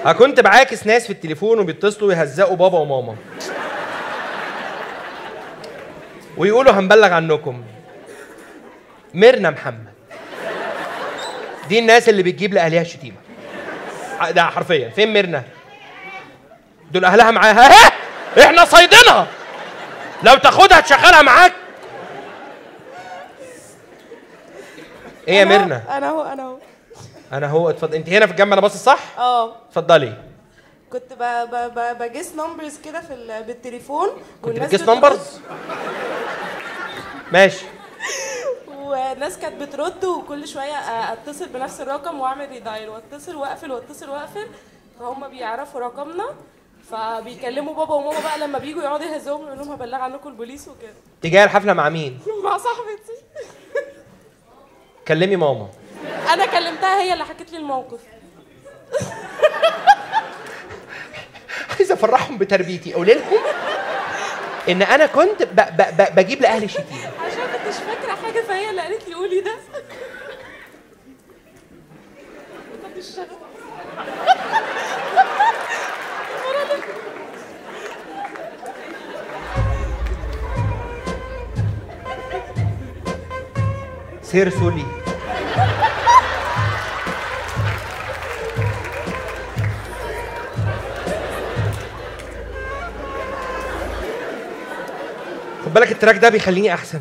هكنت بعاكس ناس في التليفون وبيتصلوا يهزقوا بابا وماما ويقولوا هنبلغ عنكم. ميرنا محمد دي الناس اللي بتجيب لاهلها الشتيمة ده حرفيا. فين ميرنا؟ دول اهلها معاها، احنا صيدينها، لو تاخدها تشغلها معاك. ايه يا ميرنا؟ انا اهو انا اهو انا اهو. اتفضل، انت هنا في الجنب، انا باصص صح؟ اه اتفضلي. كنت ب guess numbers كده في بالتليفون. كنت بت guess numbers؟ ماشي. والناس كانت بترد، وكل شوية اتصل بنفس الرقم واعمل redial، واتصل واقفل واتصل واقفل، فهم بيعرفوا رقمنا فبيكلموا بابا وماما بقى لما بيجوا يقعدوا يهزوهم يقولوا لهم هبلغ عنكم البوليس وكده. انت جاية الحفلة مع مين؟ مع صاحبتي. كلمي ماما. انا كلمتها، هي اللي حكت لي الموقف. عايزه افرحهم بتربيتي، اقول لهم ان انا كنت بجيب لاهلي شتيمه عشان كنتش فاكره حاجة، فهي اللي قالت لي قولي ده. سيرسولي. خد بالك ال track ده بيخليني احسن.